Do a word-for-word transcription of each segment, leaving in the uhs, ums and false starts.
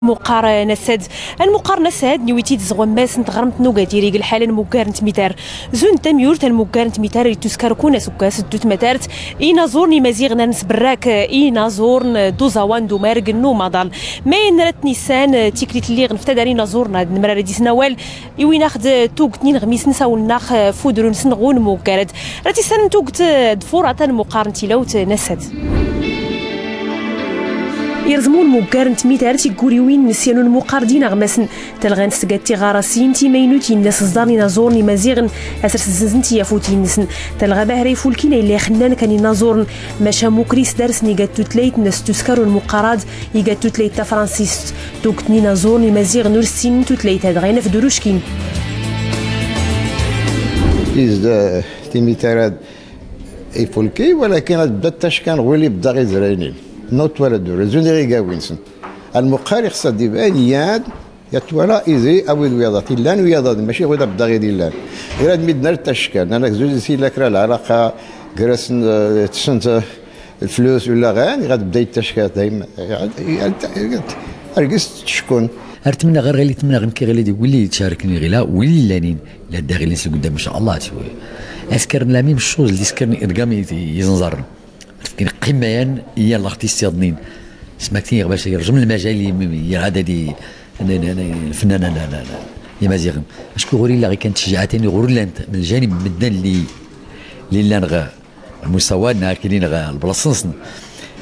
Muqqar n assad, anmuqqar n assad n iwit-id zɣwammas n tɣrmt n ugadir i glḥal anmuggar n tmitar. Zund tamyurt, anmuggar n tmitar ittuskar kun asuggas d tutmatart, inaẓur n imaziɣ n arsbrak, inaẓur n d uẓawan d umarg n umaḍal. Mayen ra tnissan tiklit lliɣ nftadar inaẓur n ad nmrar ad isnawal iwin-aɣ-d tugt n inɣmisen sawlnaɣ fudrun s nɣun muggarad. Ra tissan n tugt d furat anmuqqar n tilawt n assad. Irẓmun muggar n tmitar tigguriwin n syanun muqqar d inaɣmasen. Talɣa n sgat tiɣarasin timaynut innas ẓḍarn inaẓurn imaziɣn asr szzn tiyafut innsn. Talɣa bahra ifulkin aylla ixnnan kan inaẓurn. Maca mukris darsn iga d tutlayt n as-tuskar unmuqqarad iga d tutlayt tafransist. Tugt n inaẓurn imaziɣn ur ssinen tutlayt ad ɣaynaf duruckin. Izda timitarad ifulki walakin ad bdat tackan ɣwili bdaɣ izraynin. Not wala dur zun iɣigawin-sn. Almuqqar ixsa d-iban yad yatwala izi awid wiyaḍat illan wiyaḍat maci ɣwid abdaɣ id illan. Irad midnar tackan anak zuz isi illa kra lɛalaqa. Grasn tsnt lflus ula ɣan iɣad bda ittacka dayma. Argis tckkun. Ar tmnɣ ar ɣili tmnɣ nki ɣili di wili tcarkn iɣila wili illanin. Illa ddaɣilin si gudda mca allah tiwi. Askar n lami mccuz di skar n irgam iẓnẓarn. Tfkin qimma yan iyan lartist yaḍnin. Smaktin iɣ bac irjm lmajal iɣada di lfnana. Imaziɣn acku ɣur illa ɣi kan tcjɛatin ɣur llant mn ljanib mddan li llan ɣ lmusawa nna akilin ɣ lblaṣ nsn.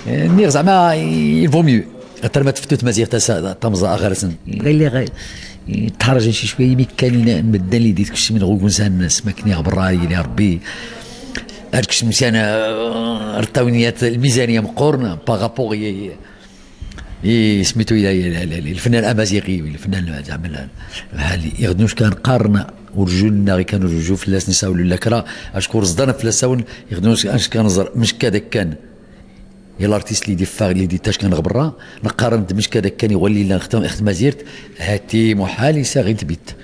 Nniɣ zɛma il vaut mieux. Ɣatar ma tftu tmaziɣt tamẓa aɣarsn. Ɣilli ɣ tharjn ci cwiya imi kkan lmddan li di tkcmin ɣ ugunsan smakni ɣ brra yili rbbi. Ad kcm syan rtawniyat lmizaniya mqqurn par rapport i smitu lfnnan amaziɣi lfnnan zɛma lhali iɣ dnus kan qqarn urjun nna ɣi kan urju fllasn isawlun lakra. Acku ur ẓḍan fllas awn iɣ dnus kan ẓr mckka dakkan. I lartist li d-iffagn li d-ittackan ɣ brra nqqarn d mckka dakkan iɣwalli illan ɣ tmazirt. Hati muḥal isaɣin tbit.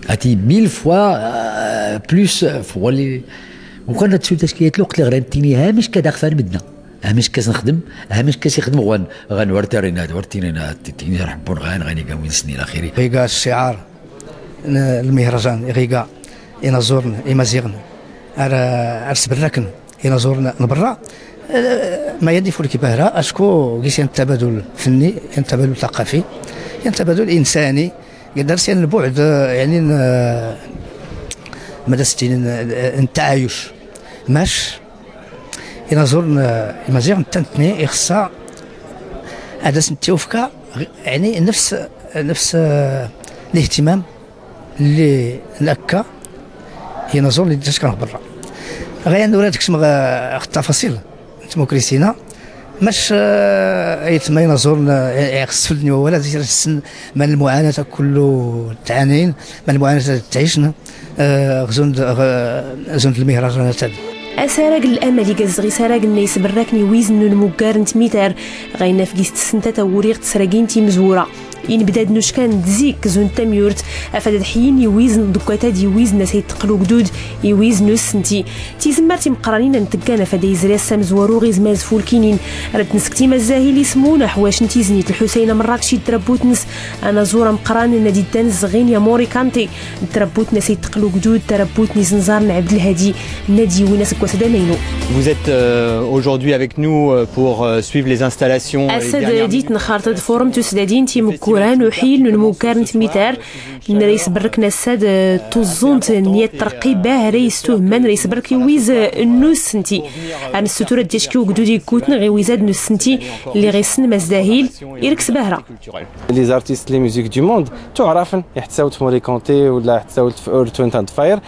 Hati mille fois plus f walli. Ukan ad tsul tackiyat luqt li ɣran tini ha mckka daɣfan mdna ha mckka s-nxdm ha mckka s-ixdm ɣwan. Ɣan war tarinad war tirinad tini rḥbbun ɣan ɣan igawin sni laxiri. Ɣiga ssiɛar n lmihrajan ɣiga inaẓurn imaziɣn ar sbrrakn. Inaẓurn n brra. Ma yan ifulki bahra acku gis yan tabadul fnni yan tabadul taqafi yan tabadul insani. Gdars yan lbuɛd yani n mada s-ttinin n ttɛayuc. Mac inaẓurn imaziɣn ttantni ixsa ad asn-tt-iwfka yani nfs nfs lihtimam. Lli n akka inaẓur lli d-tackan ɣ brra. Ɣayan ur ad kcm ɣ tafasil n tmukrisin-a. Mac aytma inaẓur iɣ sfld n iwawal ad issn man lmuɛanat akk kullu ttɛanayn man lmuɛanat ad ttɛicn ɣ zund ɣ zund lmihrajanat ad. Asarag n lamal igazz ɣ isaragen n isbrrakn iwizn n unmuggar n tmitar. Ɣaynaf gis tsnta tawuriɣt sragin timzwura. Inbdad n uckan d zik zund tamyurt afad ad ḥyin iwizn deg watad iwizn as-aytql ugdud. Iwizn ussnti tizmmar timqranin an tggan afad ayzri ass amzwaru ɣ izmaz fulkinin. Rad nskti mazzahil ismun aḥwac n tiznit lḥusayn amrakci d trabbut-ns. Anaẓur amqran n ad iddan zɣin yamurikanti d trabbut n as-aytql ugdud trabbut n iznẓar n ɛbd lhadi. N ad iwin asggwas ad amaynu. Vous êtes aujourd'hui avec nous pour suivre les installations. Ass-ad dit nxart ad furm tusdadin timgguran uḥil n unmuggar n tmitar. N ra isbrrk n ass-ad tuẓẓunt n yat trqi bahra istuhman ra isbrrk iwiz n ussnti. Ad nsutur ad d-icki ugdud iggutn ɣ iwiz ad nussnti. Lliɣ isn mazdahil irks bahra. Les artistes les musiques du monde tuɛrafn iḥtsaw tmurikanti wala iḥtsaw ur twint ad tfayr.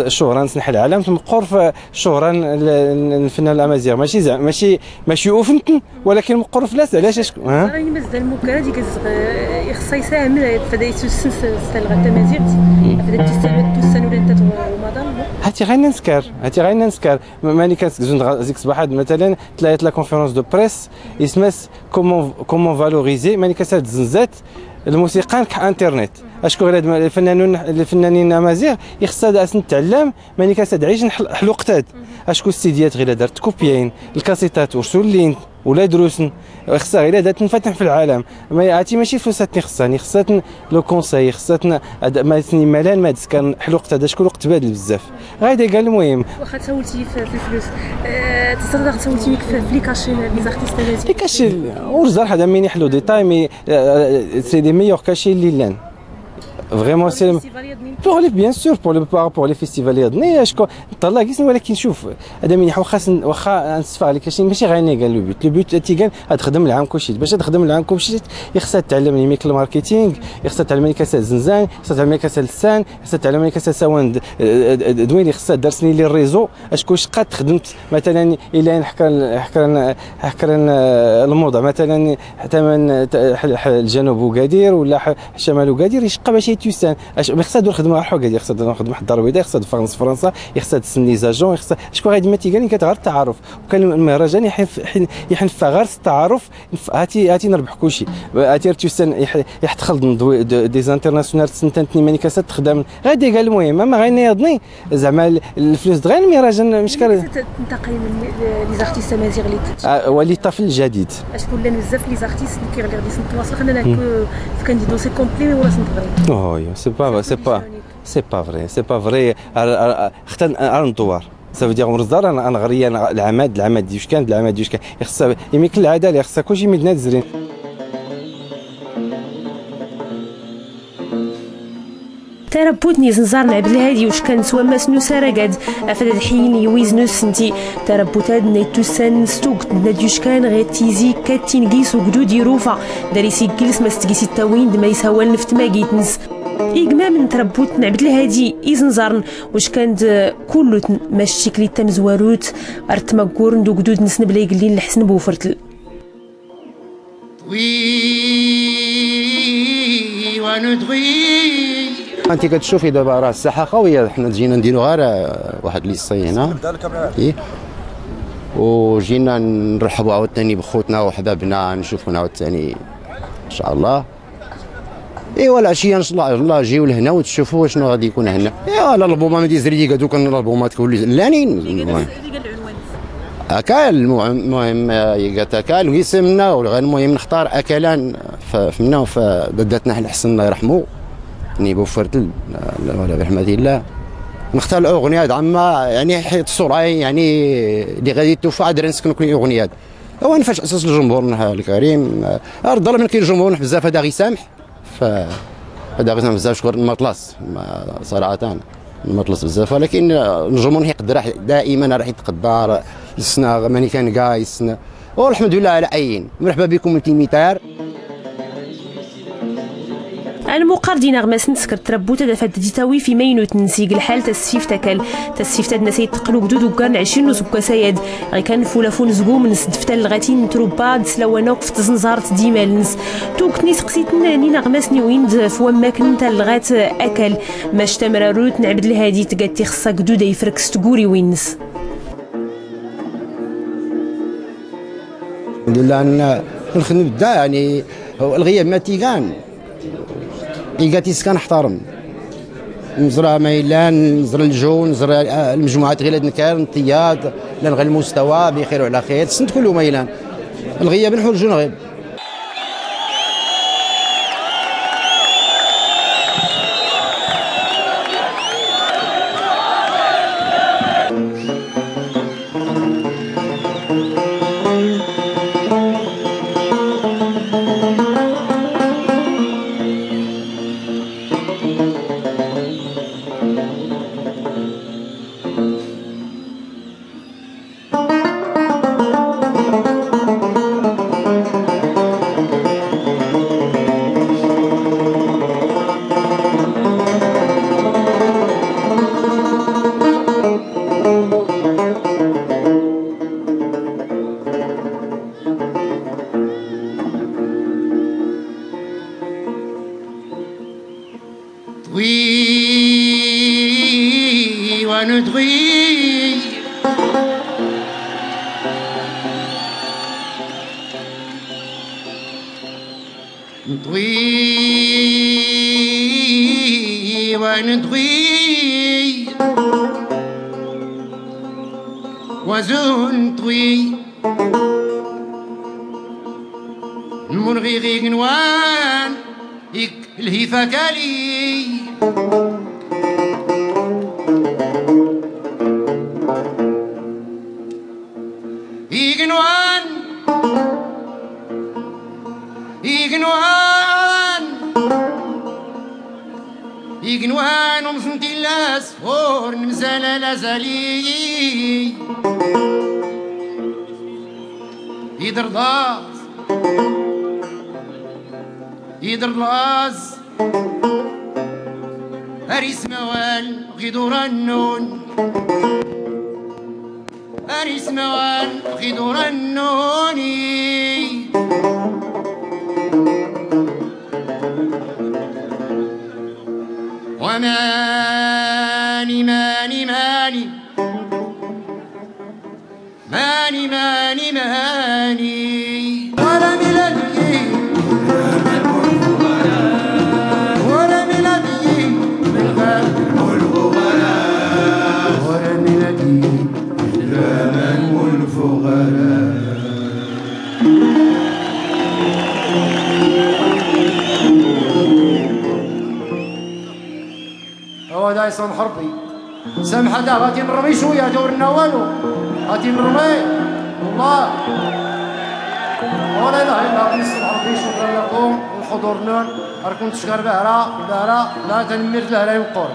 Ccuhra-nsn ḥa lɛalam tmqqur f ccuhra n lfnnan amaziɣ maci maci maci ufntn. Walakin mqqur fllas ɛlac acku ha. Ẓra ini mazda lmuggar ad igazz ixṣṣa isahmn fad ad isussn s talɣa tamaziɣt. Fad ad tissalwat tussan ula ntat umaḍal. Hati ɣayna nskar hati ɣayna nskar. Mani kan zund zik sbaḥ ad matalan tlayat la conférence de presse ism-as comment comment valoriser mani kan sad znzat. الموسيقى نكح انترنت. اشكو غير هاد الفنانون، الفنانين امازيغ يخصها دا اسن تعلم ماني كاسا تعيش نحل-، حلوقتاد. اشكو السيديات غير دارت كوبيين، الكاسيتات ورسولين ولا دروسن. خصها غير دات نفتح في العالم. ما عرفتي ماشي فلوس هاتني خصها، ني خصها لو كونساي، خصها هاد ما سني مالان ما دسكان حلوقتاد، اشكو الوقت بادل بزاف. غايدا قال المهم. واخا تسولتي في، في الفلوس، آه، تصدق تسولتي في، في لي كاشي، لي زارتيست لازم. لي كاشي، ورزار حدا مين يحلو دي تايم، آه، سي لي ميور كاشي اللي لان. فريمون سي فيستيفال يضني. بور لي، بيان سور، بور لي، بار بور لي فيستيفال يضني، اشكو طلع كيسن، ولكن شوف، هذا مين يحو خاص ن-، واخا نصفى عليك كاشي، ماشي غير نيغان لو بوت، لو بوت تيغان تخدم العام كلشي، باش تخدم العام كلشي يخصها تعلم لي ميك الماركتينغ، يخصها تعلم لي كاسا الزنزان، يخصها تعلم لي كاسا اللسان، يخصها تعلم لي كاسا ساوند، آه، آه، دوين يخصها درسني لي الريزو، اشكو شقات خدمت مثلًا إلا نحكر، نحكر، نحكر، آه، الموضة مثلًا حتى من ت-، ح-، ح-، الجنوب وكادير ولا ح-، الشمال وكادير يشقى باش يتوسان. اش، ما خصها دور خدمة روحو كادير، خصها دور خدمة حضر بيضا، خصها دور فرنسا، فرنسا، يخصها تسني زاجون، يخصها، شكون غادي ما تيقال كتغير التعارف. وكان المهرجان يحن-، يحن-، يحنفع غير التعارف، نف-، هاتي، هاتي نربح كلشي. هاتي رتوسان يح-، يحتخلط من دو-، دو-، دي زانترناسيونال سنتان تني ماني كاسات تخدم. غادي قال المهم، اما غير يضني، زعما ال-، الفلوس دغيا الميراج ن-، مش كار- كيفاش ت-، تنتقي من ل-، لي زارتيست امازيغ اللي تت- آه، ولي طفل جديد. اش كون لان بزاف لي زارتيست اللي كيغلي غادي يسنطوا اصلا خلينا مم. ك-، في كان دي دوسي كومبلي ولا سنت غريب. اوه، يا، سي با، سي با، سي با فري، سي با فري. ار-، ار-، ار-، اختن ار ندوار. سافو دير مرزدار، انا، انا غريان العماد، العماد ديوش كان، العماد ديوش كان. يخصها، يمكن العدالة، يخصها كلشي مدنا زرين. تربوت نيزنزار نعبد الهادي وش كان سوا ماس نوسارقد افدد حين يويز نوس سنتي. تربوت هاد نيتو سان ستوك ناديوش كان غير تيزي كاتين قيس وقدودي روفا داري سيقلس ما ستقيسي التاوين دما يساوال نفت ما قيتنس. إيقما من تربوت نعبد الهادي إيزنزارن وش كان د كلوتن ما الشكل التمزواروت أرتمقورن دو قدود نسن بلا يقلين لحسن بوفرتل. انت كتشوفي دابا راه الساحه خاويه، حنا جينا نديرو غير، آه، واحد لي صي هنا. إيه. وجينا نرحبوا عاوتاني بخوتنا وحبابنا، نشوفونا عاوتاني ان شاء الله. ايوا العشيه ان شاء الله، الله جيو لهنا وتشوفوا شنو غادي يكون هنا. ايوا لا البومه ما ديزري ديك هذوك البومات كل لانين. هكا المهم، المهم، آه، قالت هكا الويسم منا ولا غير المهم نختار اكلان ف-، فمنا فددتنا حنا حسن الله يرحمه. ني بوفرت ال-، لا، ولا برحمة الله. نختار الاغنيه هاد عما يعني حيت الصوره يعني اللي غادي توفى عاد نسكن كل اغنيه. هو نفاش اساس الجمهور نها الكريم، آه، راه الظلم كاين الجمهور بزاف هذا غي سامح. ف هذا غي سامح بزاف شكون المطلس، ما، صراحه المطلس بزاف، ولكن الجمهور يقدر راح دائما راح يتقدر السنه ماني كان كاع السنه. والحمد لله على اين. مرحبا بكم التيميتار. المقار دينا غماسن تسكر تربوت دفعت ديتاوي في مينوت نسيق الحال تسفيف تاكل. تسفيف تاد نسيت تقلو قدود وكان عشرين وسكا سيد. غي كان فولا فون زقوم نسدفتا لغاتين تروبا دسلاوانا وقفت زنزارت ديما لنس. توكتني سقسيتن نينا غماسني وين د-، فوا ماكن نتا لغات اكل. ماش تمرا روت نعبد الهادي تقاتي خصا قدود يفرك ستقوري وينس. الحمد لله، أنا نخدم بدا، يعني، الغياب ما تيقان. إيقا تيسكان احترم. نزرع ميلان، نزرع الجو، نزرع، آه، المجموعات غير نكار، نتياد، لان غير المستوى بخير وعلى خير. سنت كله ميلان. الغياب نحو الجو نغيب. نطوي ونطوي وزون نطوي. نمون غيغي قنوان يك الهيفا كالي. يقنوان، يقنوان، يقنوان ومسنتي لاس فور نمزال لازالي. يدرضاس، يدرضاس. أريس موال غيدور النون. أريس موال غيدور النوني. وماني، ماني، ماني. ماني، ماني، ماني. ولا ميلادي. ولا ميلادي. ولا ميلادي. هو دا يصون حربي. سامحة، دا غادي نرمي شوية، دورنا والو. غادي نرمي. والله. ولا إله إلا الله، نص الحربي، شكرا لكم. الحضور نون. أركن تشكر بهرة، بهرة، لا تنمير لهرة ينقر.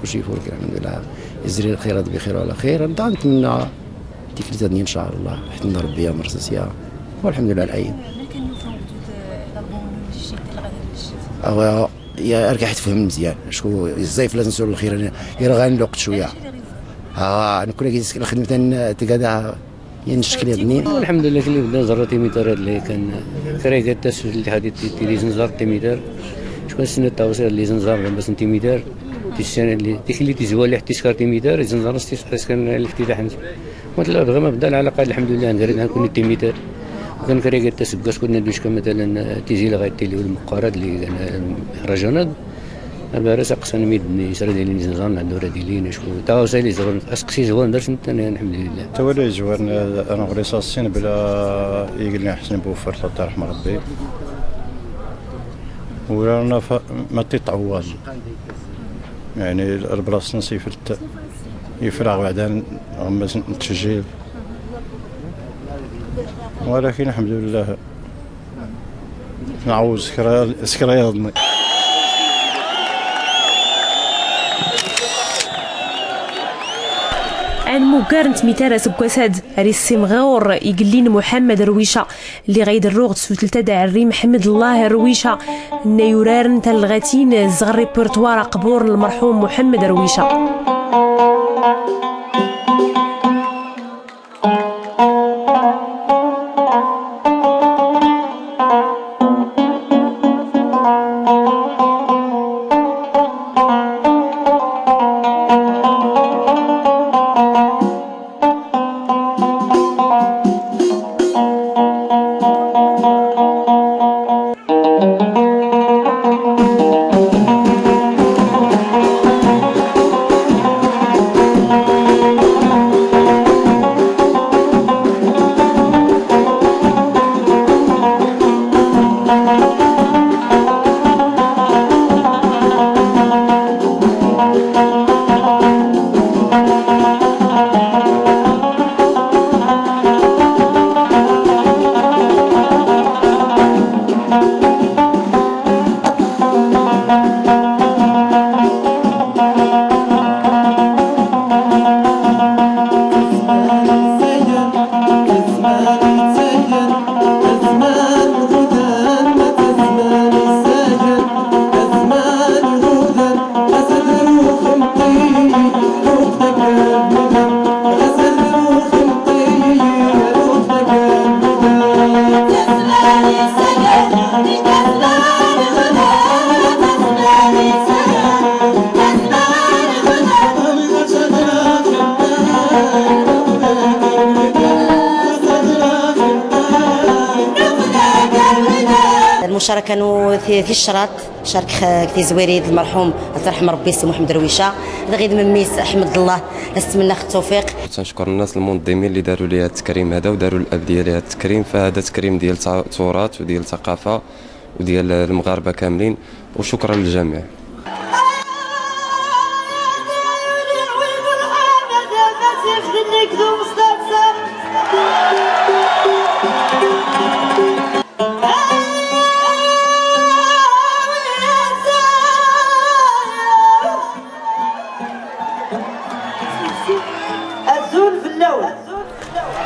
كلشي فوق الحمد لله. يزري الخيرات بخير وعلى خير. نتا نتمنى تيكلي تاني إن شاء الله. حتى ربي يا مرسسيا. والحمد لله العين. ملي كان نوفرو وجود الألبوم الجديد اللي غادي نشوف؟ أوا يا أركح تفهم مزيان. شكون الزيف لازم نسول الخير، يرغان الوقت شوية. ها، نكون كي الخدمة تان تقعد ين شكل يدني. الحمد لله، كلي بدا نزار تيميتر اللي كان كريكة تسوس اللي هادي تي-، تي لي زنزار تيميتر. شكون السنة تاوسي اللي زنزار بس تيميتر. تي السنة اللي، تي كلي تزوالي حتى سكار تيميتر، زنزار استيس-، اسكن الافتتاح. مثلا، بغا ما بدا العلاقة، الحمد لله، نقري نكون تيميتر. وكان كريكة تسوس كنا دوش كان مثلا تيزي لغاية تيلي والمقارات اللي كان رجونات. أبا راه سقسان ميد يسرى ديالي نزنزان، عندو راه ديالي نشكو. تا وسا لي زغن، أسقسي زغن درت انت، أنا الحمد لله. تا ولا يزوان، أنا غري صاصين بلا يقول لي حسن بوفر، الله يرحم ربي. ورانا ف-، ما تيطعوان. يعني البلاصة نصيف الت-، يفرغ بعدا غمز نتشجيل. ولكن الحمد لله. نعوز سكرا-، سكرا يضني. عن مقارنة ميتار أسقوساد، أري السمغور يقلين محمد رويشة، اللي غيدروغ تسوتلتا دعري محمد الله رويشة، إن يورارن تلغاتين زغر ريبرتوار قبور المرحوم محمد رويشة. شارك أنو ثي، ثي الشراط، شارك خ-، كتي زويريد المرحوم، الله يرحم ربي، سي محمد درويشة. هذا غير مميس، أحمد الله، نستمنى التوفيق. تنشكر الناس المنظمين اللي داروا لي هذا التكريم هذا، وداروا الأبدية لي هذا التكريم، فهذا تكريم ديال تع-، تراث وديال ثقافة وديال المغاربة كاملين، وشكرا للجميع.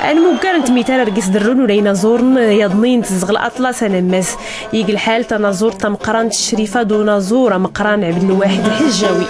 Anmuggar n tmitar ar gis-drrun ula inaẓuren yaḍnin tezdeɣ laṭlas anammas. Ig lḥal tanaẓurt tameqqrant Crifa d unaẓur ameqqran Ɛebdelwaḥed Ḥejjawi.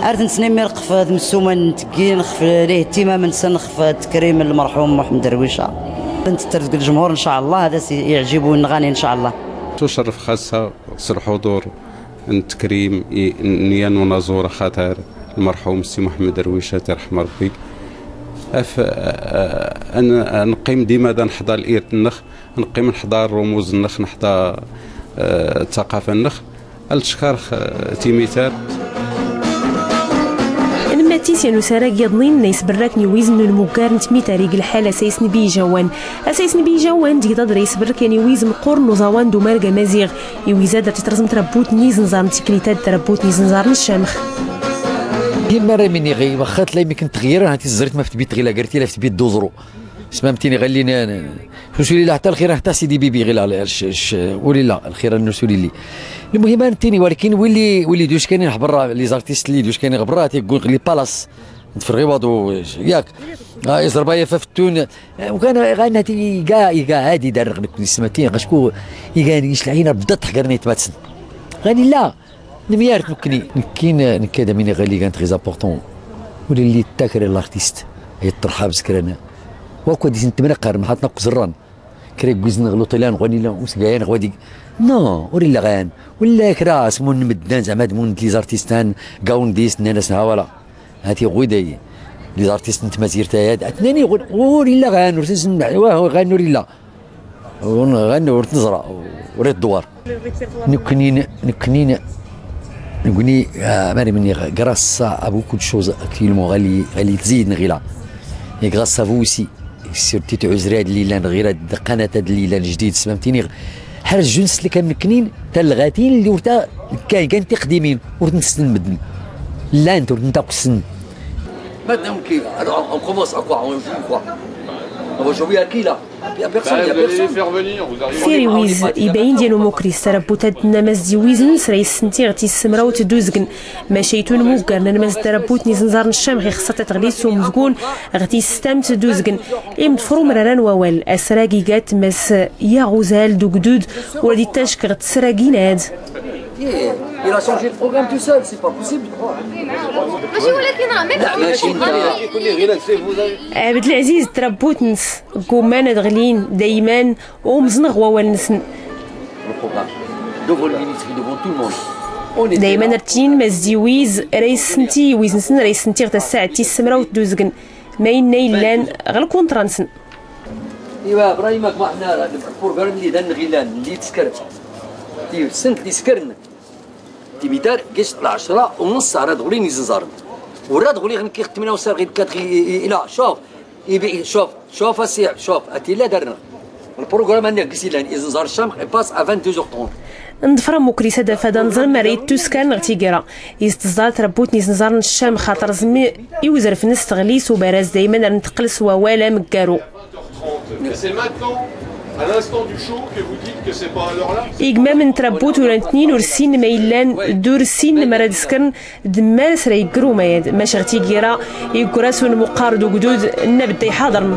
Ar ten-nesnemmir ɣef temsumant n tgin, ɣef lihtimam-nsen, ɣef ttekrim n lmerḥum Muḥemmed Darwica. Nttr deg lǧemhur ncallah ad as-iɛǧib winɣan ncallah. Tucerref xassa s lḥuḍur n ttekrim n yan unaẓur axatar lmerḥum Si Muḥemmed Darwica ad t-irḥem Ṛebbi. Af, a, a, a, nqqim dima da nḥḍa lirt-nneɣ, nqqim nḥḍa rrumuz-nneɣ, nḥḍa, a, ttaqafa-nneɣ. Ad ttcekkareɣ, a, timitar. Nmmatis yan usarag yaḍnin n aysberrak n iwizen n unmuggar n tmitar ig lḥal asayes n Bijawwan. Asayes n Bijawwan deg-iḍ ad ra aysberrak yan iwiz meqqur n uẓawan d umareg amaziɣ. Iwiz ad ra titrẓem trabbut n izenẓar n tiklit ad trabbut n izenẓar n ccamx. Imma ra miniɣ, iwaxxat la imikn tɣira, ha tiẓrit ma ftbit tɣila garti la ftbit d uẓru. Smamtini ɣalli n-, n-, Sulillah, ḥtta lxira, ḥtta sidi bibi ɣila, sh-, sh-, ulillah, lxira n-, sulilli. Lmuhim, a nettini, walakin willi, willi duckani ɣ-berra, les artistes lli duckani ɣ-berra, tiggul ɣ-les palaces. Ntferɣ i waḍu, yak. A, iẓerba yafaf ttun. A, ukan ɣanna ti iga, iga, hadi darreɣ nekni, smamtini, ɣacku iga, iclɛina bdaṭ ḥgarna itmatsen. Ɣani la, Nemyar-d nekkni. Nekkin, nekk ad am-iniɣ ɣilli kan très important. Ur illi ttakra l'artiste. Yeṭṭerḥa bzekran. Wa kk ad isntemna qar mḥatna kk zerran. Kra gwizen ɣ l'hôtel-an ɣwani la usgayan ɣwadi. Non, ur illa ɣayan. Walla kra asmun meddan zeɛma d mun les artistes-an gawndis nnan-asen ha wala. Hati ɣwid ay. Les artistes n tmazirt ayad. Atnani ɣwid, ur illa ɣayan, ur sen-, wa, ɣayan ur illa. Ur nɣan, ur t-neẓra, ur iḍwar. Nekkni, nekkni, nekkni, a, mari mniɣ, grâce à beaucoup de choses actuellement, ɣali, ɣali tzid nɣila. Et grâce à vous aussi, sur tiɛuzri ad lli llan, ɣir ad qanat ad lli llan jdid, smamtini, ḥerz jun slek am nekkni, talɣatin lli ur ta, kan, kan tiqdimin, ur tent-ssnen medden. Llant, ur tent-akk ssnen. Maintenant, qui, alors, on commence à quoi ? On joue quoi ? On va jouer à qui, là ? Tiriwiz, ibayn d yan umukris, tarabbut ad d-tennam-as d iwizen, sra yessenti ɣ tis semrawt d uzgen. Maca itun muggar, nnan-as tarabbut n izenẓar n ccamx, ixṣṣa ad tɣli s umzgun, ɣ tis stamt d uzgen. Imḍfer umrar n wawal, asrag iga-t mass Yaɣuzal d ugdud, ur ad ittack ɣ tsragin ad. Il a changé le programme tout seul, c'est pas possible. Mačči walakin, rah, même. Ɛbdelɛziz, tarabbut-ns, gumman ad ɣlin, dayman, umẓen ɣ wawal-nsen. Dayman ar ttinin mazzi wiz, ra yessenti, wiz-nsen, ra yessenti ɣ tassaɛt tis semrawt d uzgen. Ma inna illan ɣ lkuntra-nsen. Iwa, Ibrahim, ak ma ḥna, le programme lli dan ɣilan, lli tskert. Ti sent lli skern. Timitar, gis lɛecra u nṣ ara d-ɣlin izenẓaren. U ra d-ɣliɣ nekk ɣ tmenya u sebɛin, ila, cuf, ibi, cuf, cuf a si, cuf, a tilla darna. Lprogram-nni gis ilan, izenẓar ccamx, ipass à vingt-deux heures trente. Nḍfer amukris ad naf ad nẓer ma ra ittuskan ɣ tigra. Is tẓar tarabbut n izenẓar n ccamx, xaṭer zmi i uzref-ns teɣli s ubaraz dayman ar nteqqel s wawal ameggaru. C'est maintenant, à l'instant du show, que vous dites que c'est pas à l'heure là. Igmam n trabbut ur ntnin ur ssinn ma illan d ur ssinn ma rad skren d mars ra igr umayad, maca ɣ tigira igr-as unmuqqar d ugdud n abedda iḥadren.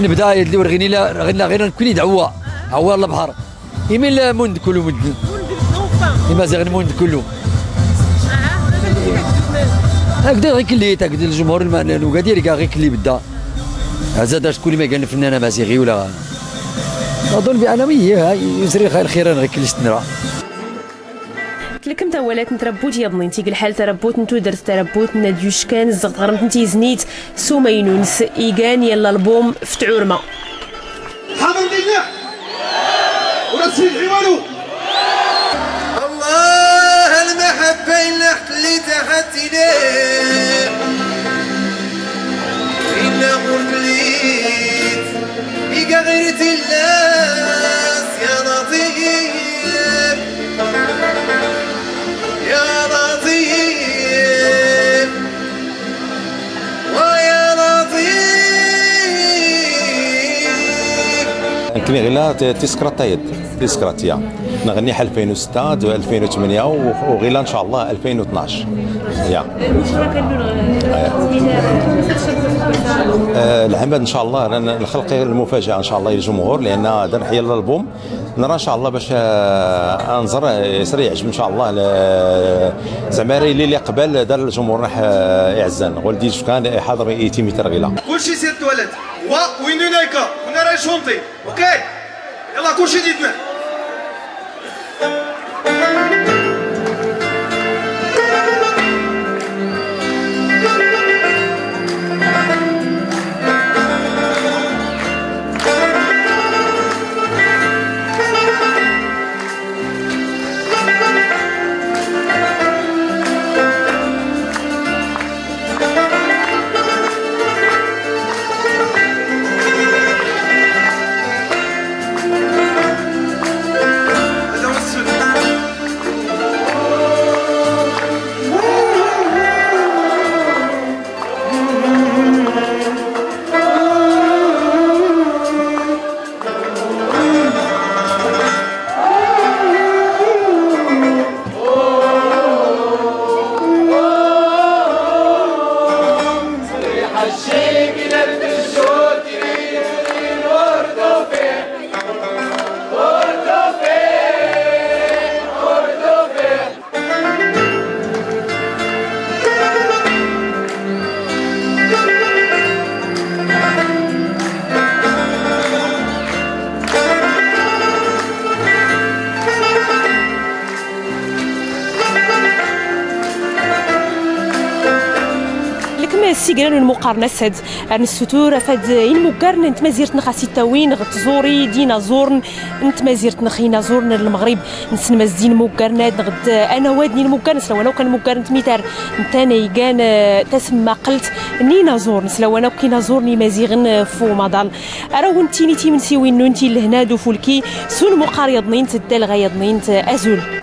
نبدا يدلي ورغيني لا غير لا غير نكوني دعوه. عوار البحر. إيميل موند كلو مدن. إيما زغن موند كلو. هكذا غير كلي تاكد الجمهور الم- الوقادير كاع غير كلي بدا. هذا دارت كل ما قال الفنان مازيغي ولا. أظن بأنه يه- يسري خير خيرا غير كلي استنرا. Tlkem tawalat n trabbut yaḍnin tig lḥal trabbut n tudert trabbut n ad yuckan zzeɣ tɣermt n tiznit s umaynu-ns igan yal lalbum f tɛurma. حاضر دينا ولا تسيد حيوانو. الله المحبة إلا حليت حتى ليه إلا قلت ليت إيكا غير تلاس يا لطيف يا لطيف ويا لطيف. نكني غير لا ت- تسكرة طيب. تسكرة يا. نغني ألفين وستة، ألفين وثمانية، و- وغير إن شاء الله ألفين واثناش. يا. آه، العمل إن شاء الله رانا نخلق المفاجأة إن شاء الله للجمهور، لأن هذا نحيا الألبوم. نرى إن شاء الله باش، آه، أنظر، آه، يسري يعجب إن شاء الله ل- زعما راه اللي قبل دار الجمهور راح، آه، يعزن. غول ديجو كان حاضر يتيمي ترغيلة. كلشي سير التواليت. وا، وين نايكا؟ كنا راهي شونطي. أوكي. يلا كلشي ديدنا. Lkem s-igran unmuqarn ass-ad, ar nessutur afad inmuggarn n tmazirt-nneɣ a s-ittawin ɣ tẓuri d inaẓurn n tmazirt-nneɣ, inaẓurn n Lmeɣrib. Nesnmaz-d inmuggarn-ad neɣ d anawad n inmuggarn s lawan akk anmuggarn n tmitar n tana igan, eh, tasemmaqelt n inaẓurn s lawan akk inaẓurn imaziɣen, eh, f umaḍal. Ar awen-ttini timensiwin-nwen tillehna d ufulki s unmuqar yaḍnint d talɣa yaḍnint, azul.